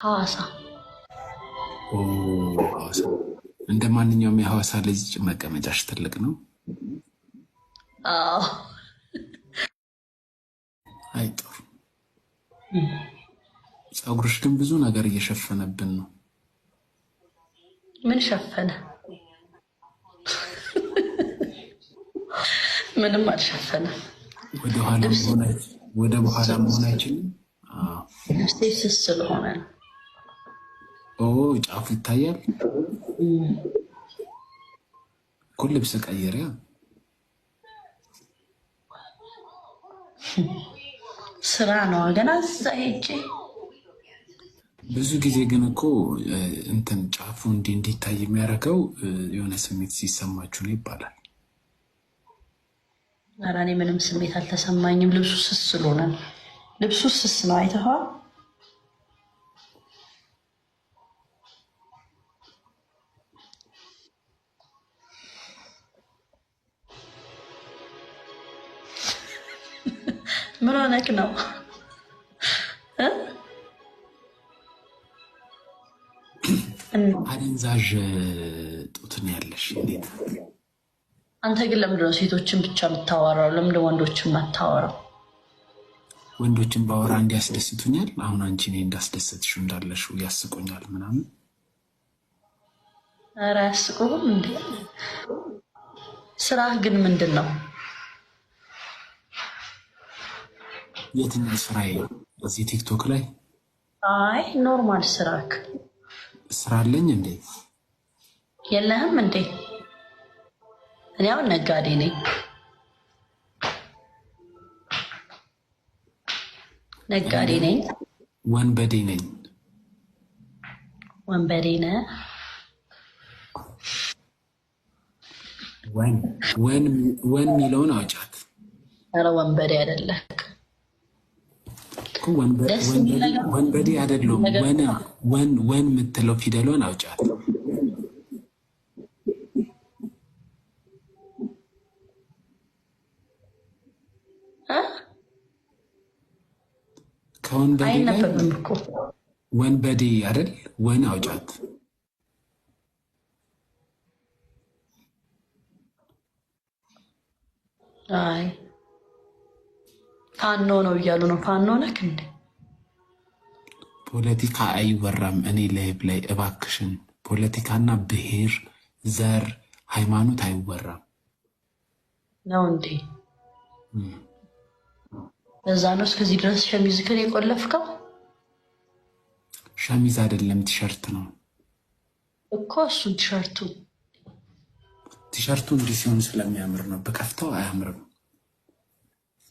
ሐዋሳ። ኦ ሐዋሳ። እንደ ማንኛውም የሐዋሳ ልጅ መቀመጫሽ ትልቅ ነው። አዎ። አይ ጥሩ። ፀጉርሽ ግን ብዙ ነገር እየሸፈነብን ነው። ምን ሸፈነ? ምንም አልሸፈነም። ወደኋላ ልብስ መሆን ወደ በኋላ መሆን አይችልም። አዎ። ልብሴ ስስ ስለሆነ ነው። ኦ ጫፉ ይታያል እኮ። ልብስ ቀይሪያ። ስራ ነው ገና እዛ ሄጄ። ብዙ ጊዜ ግን እኮ እንትን ጫፉ እንዲህ እንዲታይ የሚያደርገው የሆነ ስሜት ሲሰማችሁ ነው ይባላል። ኧረ እኔ ምንም ስሜት አልተሰማኝም። ልብሱ ስስ ስለሆነ ነው። ልብሱ ስስ ነው፣ አይተኸዋል? ምን ሆነክ ነው? እ? አደንዛዥ ጡት ነው ያለሽ። እንዴት? አንተ ግን ለምንድን ነው ሴቶችን ብቻ የምታወራው? ለምንድን ወንዶችን የማታወራው? ወንዶችን ባወራ እንዲያስደስቱኛል። አሁን አንቺ እኔ እንዳስደሰትሽው እንዳለሽው ያስቁኛል ምናምን። ኧረ አያስቁህም እንዴ? ስራህ ግን ምንድን ነው? የትኛው ስራዬ? እዚህ ቲክቶክ ላይ? አይ normal ስራክ። ስራ አለኝ እንዴ? የለህም እንዴ? እኔ አሁን ነጋዴ ነኝ። ነጋዴ ነኝ። ወንበዴ ነኝ። ወንበዴ ነህ። ወን ወን ወን የሚለውን አውጫት። ኧረ ወንበዴ አይደለህ። እኮ ደስ የሚል ነገር ወንበዴ አይደለሁም። ነገር ወን ወን ወን የምትለው ፊደሏን አውጫት። እ? ከወንበዴ ላይ አይነበብም እኮ። ወንበዴ አይደል? ወን አውጫት። አይ ፋኖ ነው እያሉ ነው። ፋኖ ነክ እንዴ? ፖለቲካ አይወራም። እኔ live ላይ እባክሽን፣ ፖለቲካና ብሔር፣ ዘር፣ ሃይማኖት አይወራም። ነው እንዴ? እዛ ነው እስከዚህ ድረስ ሸሚዝክን የቆለፍከው? ሸሚዝ አይደለም ቲሸርት ነው። እኮ እሱን ቲሸርቱ። ቲሸርቱ እንዲህ ሲሆን ስለሚያምር ነው። በከፍተው አያምርም።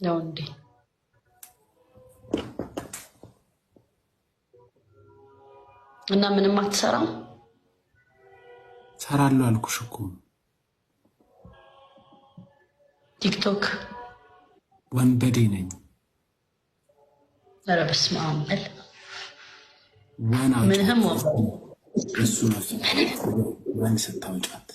ነው እንዴ? እና ምንም አትሰራም? ሰራለሁ አልኩሽ እኮ። ቲክቶክ? ወንበዴ ነኝ። ኧረ በስመ አብ በል። ወን አውጫት። ምንህም ወንበዴ እሱ ነው ወን ስታውጫት።